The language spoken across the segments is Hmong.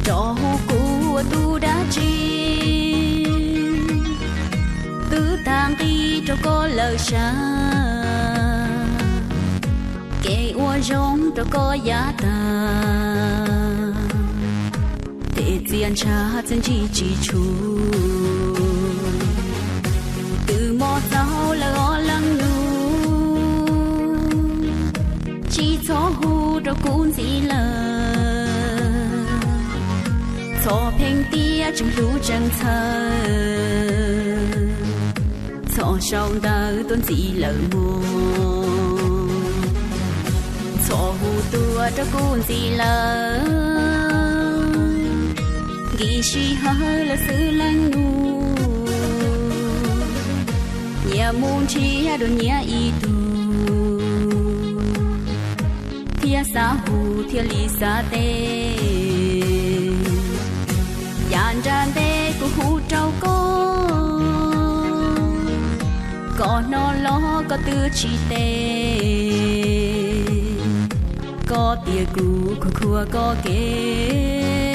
Tso hu kuv ua tub dab tsi, twb tag nqi rau koj lawm sas, kev ua zoo rau koj yav tag, tes txia ntshav txiaj ntsig tsis tshua, twb mob txaus lawm ob leeg nus, tsis txhob hu rau kuv ntxiv lawm, txhob pheej tias tseem hlub tseem txhawj, txhob sau ntawv tuaj ntxiv lawm mog, txhob hu tuaj rau kuv ntxiv lawm, nkim sij hawm lawm xwb leej nus, nyias mus nrhiav dua nyias ib tug, thiaj xav hu thiaj li xav teb, yav nram ntej kuv hu rau koj, koj hnov los koj twb tsis teb, koj tias kuv khuv khuav koj kev,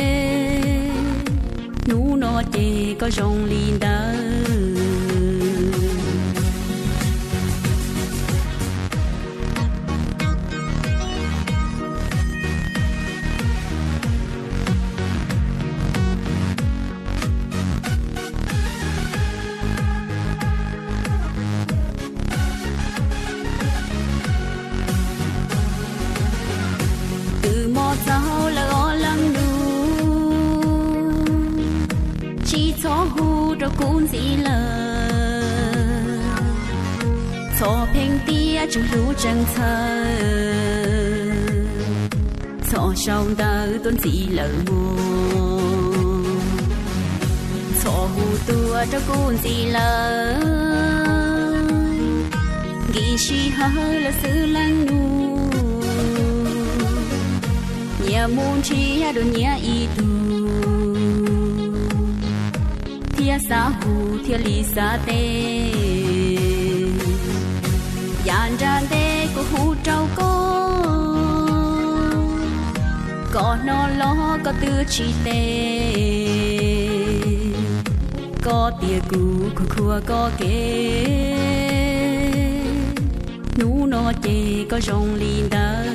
hnub no ces koj zoo li ntawd. Twb mob txaus lawm ob leeg nus, tsis txhob hu rau kuv ntxiv lawm, txhob pheej tias tseem hlub tseem txhawj, txhob sau ntawv tuaj ntxiv lawm mog, txhob hu tuaj rau kuv ntxiv lawm, nkim sij hawm lawm xwb leej nus, nyias mus nrhiav dua nyias ib tug, thiaj xav hu thiaj li xav teb, yav nram ntej kuv hu rau koj, koj hnov los koj twb tsis teb, koj tias kuv khuv khuav koj kev, hnub no ces koj zoo li ntawd.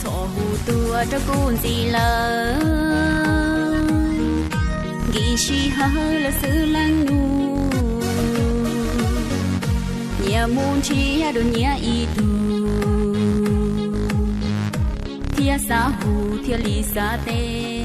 Txhob hu tuaj rau kuv ntxiv lawm, nkim sij hawm lawm xwb leej nus, nyias mus nrhiav dua nyias ib tug, thiaj xav hu thiaj li xav teb,